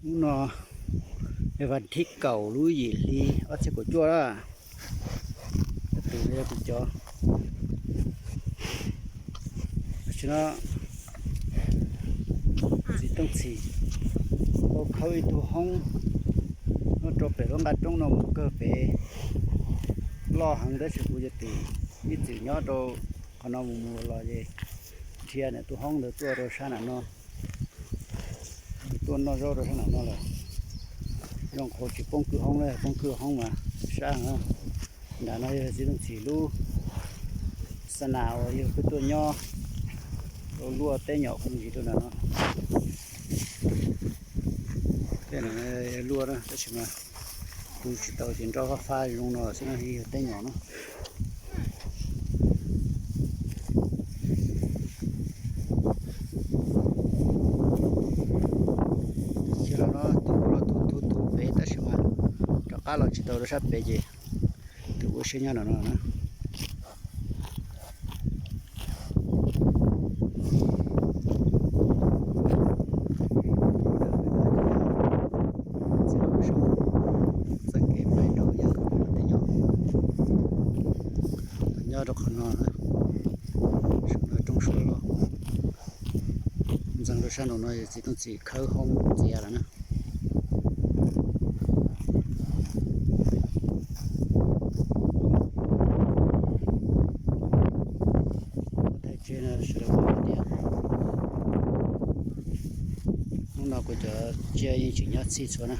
Hnub no yog vas thib kaum lub yim hli ob txhiab kaum cuaj lawm. Tus no yog tus cov, tam sim no txiv Tooj Txhim tau khawb ib tug hoob nyob rau pem lub nqaj roob no mus kawg pem, loj heev tab sis kuv yog tim ib txwm nyob rau qhov no mus mus los ces nrhiav tus hoob ntawd tuaj rau sab nram no, tuaj noj zaub rau sab nram no lawm. Zoo qhov tsis poob kwj hoob li, poob kwj hoob mas sab heev. Nram no yog txiv Tooj Txhim lub xa nas uas yog peb tuaj nyob rau luaj teb nyom kuj ntsis rau nram no. Tej no luaj na tab sis mas tu tsis tau ces nroj fab fab zoo no xwb na, yog teb nyom na. Cia los no tus kuj los tu tu tu pem tab sis mas rov qab los tsis tau rau sab pem ces tus ua siab nyob no no na. Txoj kev pais rau yog tej nyom nyob rau qhov no, saum no roob suab loj. Ntxeev rau sab nraum no yog txiv Tooj Txhim khawb hoob txiav lawm na. Thaij tse no sawv daws pom tias hnub no kuv cov tsiaj yeej tseem nyob txhij txhua na.